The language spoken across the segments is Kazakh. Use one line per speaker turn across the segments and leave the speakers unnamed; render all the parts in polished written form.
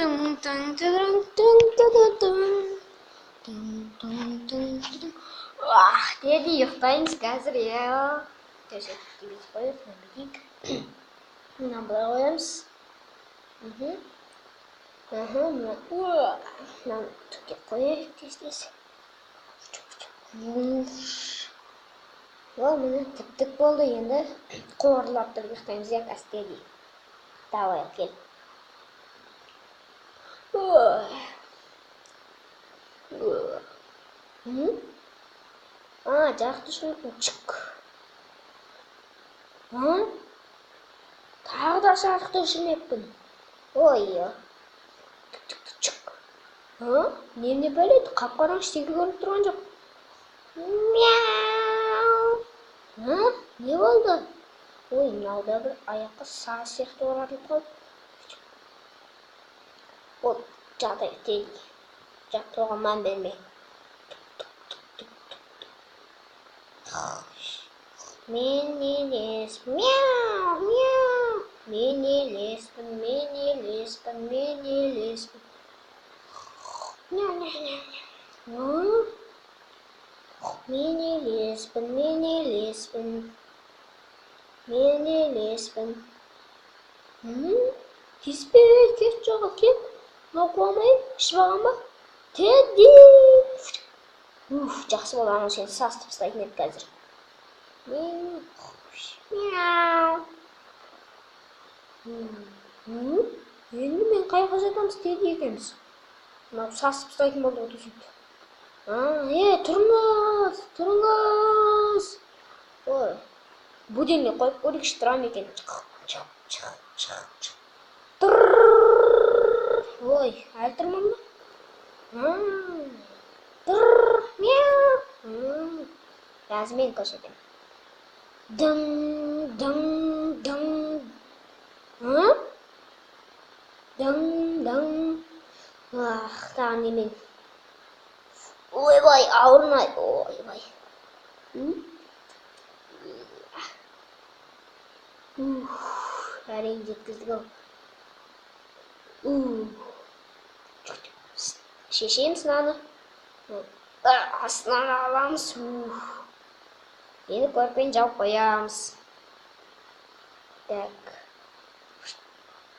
Тың тың тың тың тың тың тың тың тың тың. Ах, деді, ұйықтаймыз қазір, иә. Төсекті бүйтіп қояйық, мына бүйтейік. Мынаны былай қоямыз. Мына мынаны түкке қояйық тез тез. О, міне, тіп тік болды. Енді қорылап тұрып ұйықтаймыз, иә, Тедди. Давай, кел. А, жарықты өшірмеппін. Чик. А? Тағы да жарықты өшірмеппін. Ой. Чик чик. А? Немене бәле? Қап-қараңғы, ештеңе көрініп тұрған жоқ. Мяу. А? Не болды? Ой, мынау да бір аяққа саз сияқты оратылып қалды. Ол жағдай, Тедди. Жатуға мән берме. Мен елес, мяу, мяу. Мен елеспін, мен елеспін, мен елеспін. Мяу, мяу, мяу. Мен елеспін, мен елеспін. Мен елеспін. Тиіспе, кет, жоға, кет. Мынау қуамай, ішіп алған ба? Тедди! Уф, жақсы болды, анау сені сасытып тастайтын еді қазір. Мяу. Енді мен қай жатамыз, Тедди екеуміз? Мынау сасып тастайтын болды ғой төсекті. Е, тұрыңыз, тұрыңыз. Ой, будильник қойып көрейікші, тұра ма екен? Чық, чық, чық, чық, чық. Тұр. Ой, әлі тұрмын ба? Тұр, мяу. Қазір мен көрсетемін. Дың, дың, дың. Дың, дың. Ах, тағы немен? Ойбай, ауырмай. Ойбай. Уф, әрең жеткіздік ау. Шешеміз мынаны. Астынан аламыз. Енді көрпені жауып қоямыз. Так.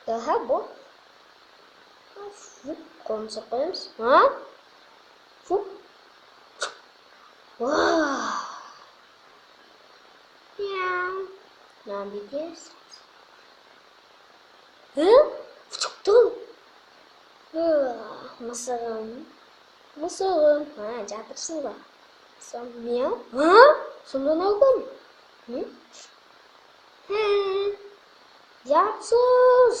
Аха, бұл. Фуп, қолымызға қоямыз. А? Фуп. Мяу. Мынаны бүйтеміз. Шықты. Мысығым. Мысығым. А, жатырсың ба? Мяу. А? Сонда мынау кім? Ұятсыз.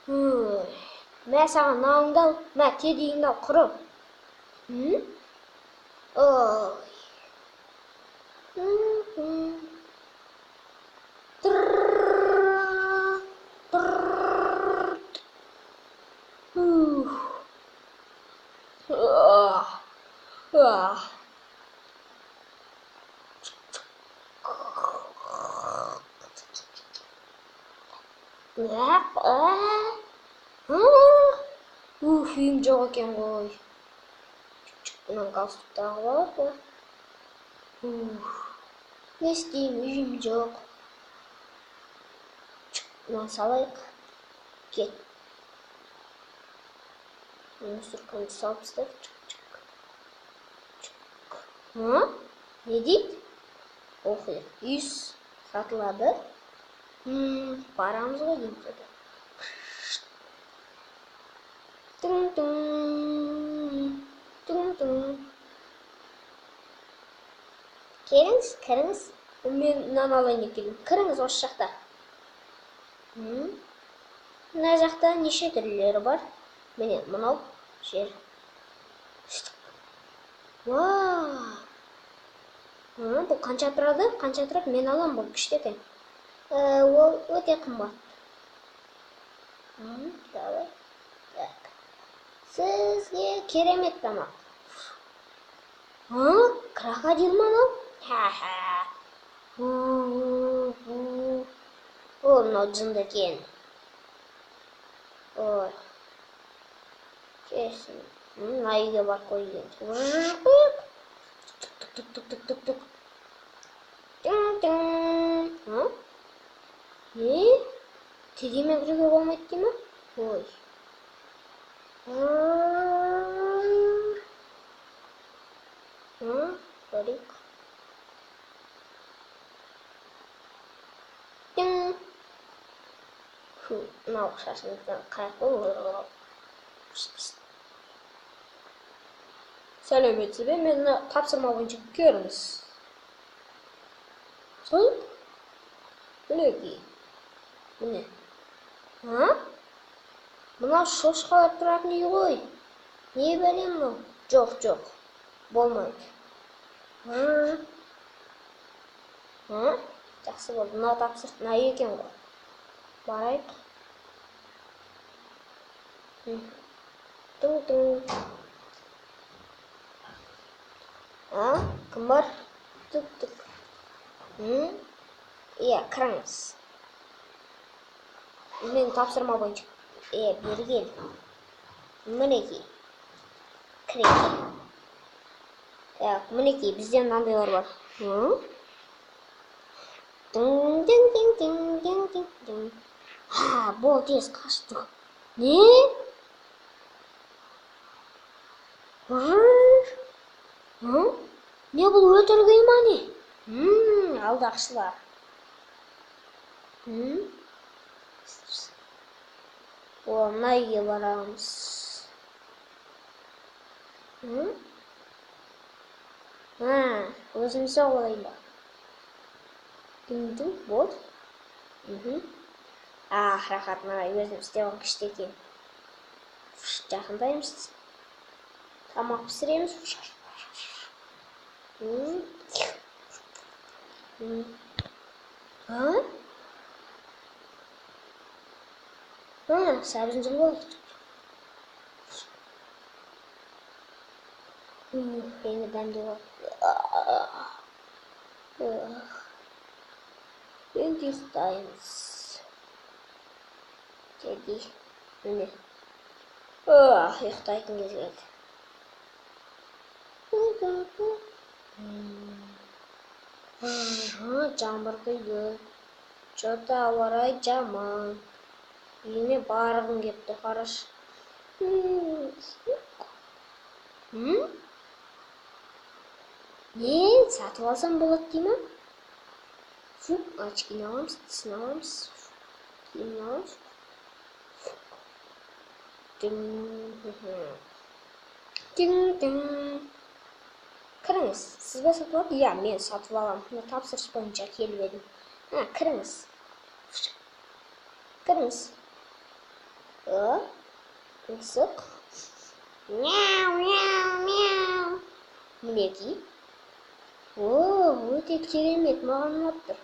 Мә саған мынауыңды ал. Мә, Теддиіңді ал, құры. Ой. Уф, үйім жоқ екен ғой. Мына галстук тағып алайық па? Уф, не істеймін, үйім жоқ. Мынаны салайық. Кет. Мусорканы салып тастайық. Не дейді? Оқиық. Үй сатылады. Барамыз ғой деймін. Тың-тың. Тың-тың. Келіңіз, кіріңіз. Мен мынаны алайын деп келдім. Кіріңіз осы жақта. Мына жақта неше түрлері бар. Міне, мынау жер. Вау! Бұл қанша тұрады? Қанша тұрады? Мен аламын, бұл күшті екен. Ол өте қымбат. Давай. Так. Сізге керемет тамақ. Крокодил ма анау? Ха-ха. О, мынау жынды екен. Ой. Кешін. Мына үйге барып қояйын. Түк түк түк түк түк. Тың тың. Не? Тедимен кіруге болмайды дей ма? Ой. Көрейік. Тың. Фу, мынау шашымыздан қайық. Сәлеметсіз бе, мен тапсырма бойынша келіңіз. Сол? Мінекей. Міне. А? Мынау шошқалар тұратын үй ғой. Не бәле мынау? Жоқ, жоқ. Болмайды. А? Жақсы болды. Мынау тапсырыс мына үй екен ғой. Барайық. Тың-тың. А? Кім бар? Түк-түк. Иә, кіріңіз. Мен тапсырма бойынша. Бері кел. Мінекей. Кірейік. Так, мінекей, бізде мынандайлар бар. Тың тың тың тың тың тың тың. Ха, бол, тез қаштық. Не? Не бұл өтірік үй ма не? Алдақшылар. О, мына үйге барамыз. Өзім соғып алайын ба? Тың-тың, болды. Ах, рахат, мына өзім істеп алған күшті екен. Жақындаймыз. Тамақ пісіреміз. Сәбізін жұлып алайық. Енді дәмді болады. Енді ұйықтаймыз. Теді. Міне. Ұйықтайтын кез келді. Жаңбыр құйды. Чё-то ауа райы жаман. Үйіме барғым кепті, қарашы. Не, сатып алсам болады дей ма? Фу, очкині аламыз, тісін аламыз, киімін аламыз. Тың, тың, тың. Кіріңіз. Сіз бе сатып алады? Иә, мен сатып аламын. Мына тапсырыс бойынша келіп едім. Кіріңіз. Кіріңіз. Мысық. Мяу, мяу, мяу. Мінекей. О, өте керемет, маған ұнап тұр.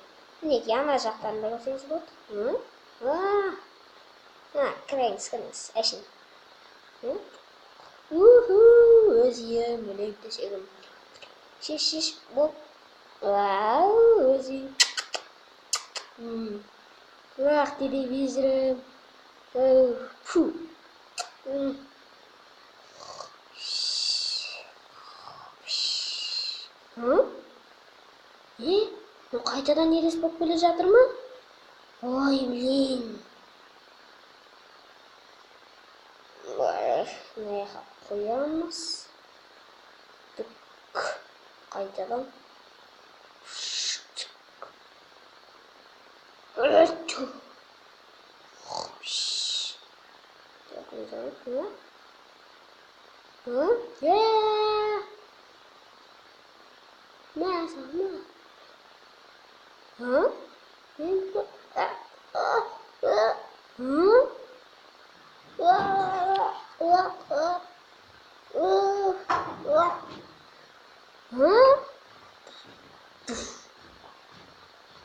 Мінекей, ана жақтарын да көрсеңіз болады. Кіріңіз, кіріңіз, әшейін. Уху, өз үйім, өлең төсегім. Шеш, шеш, бол. Вау, өз үйім. Ах, телевизорым. Фу. Не? Ну қайтадан елес болып келе жатыр ма? Ой, блин. Мына жаққа қоямыз. Түк. Қайтадан.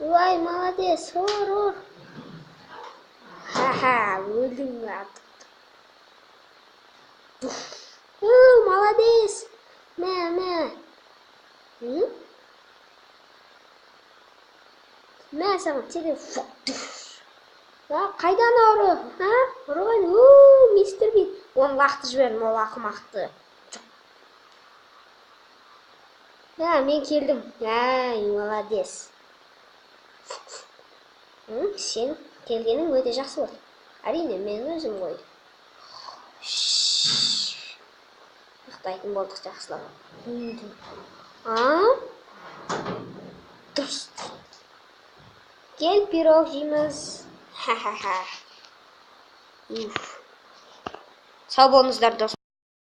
Ой, молодец, ұр, ұр. Ха-ха, өлдің. Молодец. Мә, мә. Мә, саған телефон. Қайдан ұры? Ұры қайда? Оны лақтырып жібердім, ол ақымақты. Ә, мен келдім. Әй, молодец. Сен келгенің өте жақсы болды. Әрине, мен өзім ғой. Ұйықтайтын болдық жақсылап. А? Дұрыс. Кел, пирог жейміз. Ха-ха-ха. Уф. Сау болыңыздар, достар.